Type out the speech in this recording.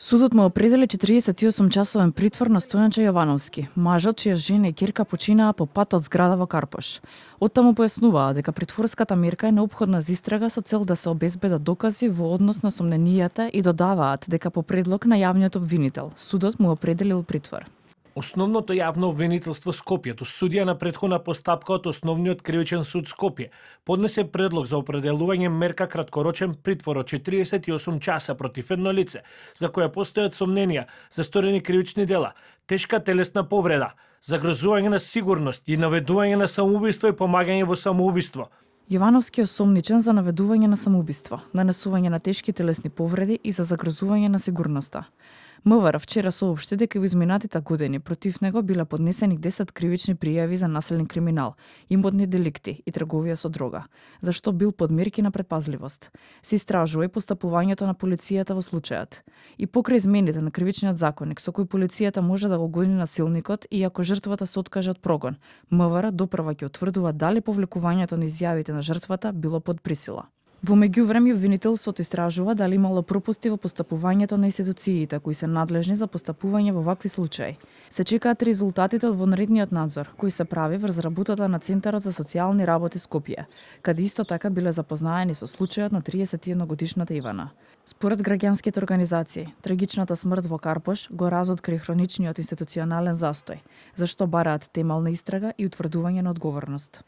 Судот му определи 48-часовен притвор на Стојанче Јовановски, мажот чија жена и ќерка починаа по пат од зграда во Карпош. Оттаму појаснуваа дека притворската мерка е неопходна за истрага со цел да се обезбедат докази во однос на сомненијата и додаваат дека по предлог на јавниот обвинител, судот му определил притвор. Основното јавно обвинителство Скопје, судија на претходна постапка од Основниот кривичен суд Скопје, поднесе предлог за определување мерка краткорочен притвор од 48 часа против едно лице, за која постојат сомненија за сторени кривични дела, тешка телесна повреда, загрозување на сигурност и наведување на самоубиство и помагање во самоубиство. Јовановски е осомничен за наведување на самоубиство, нанесување на тешки телесни повреди и за загрозување на сигурноста. МВР вчера соопшти дека во изминатите години против него биле поднесени 10 кривични пријави за населен криминал, имотни деликти и трговија со дрога, за што бил под мерки на предпазливост. Се истражува и постапувањето на полицијата во случајот. И покрај измените на кривичниот законник со кој полицијата може да го гони насилникот и ако жртвата се откаже од прогон, МВР допрва ќе утврдува дали повлекувањето на изјавите на жртвата било под присила. Во меѓувреме, обвинителството истражува дали имало пропусти во постапувањето на институциите кои се надлежни за постапување во вакви случаи. Се чекаат резултатите од вонредниот надзор, кој се прави врз работата на Центарот за социјални работи Скопје, каде исто така биле запознаени со случајот на 31-годишната Ивана. Според граѓанските организации, трагичната смрт во Карпош го разоткри хроничниот институционален застој, за што бараат темелна истрага и утврдување на одговорност.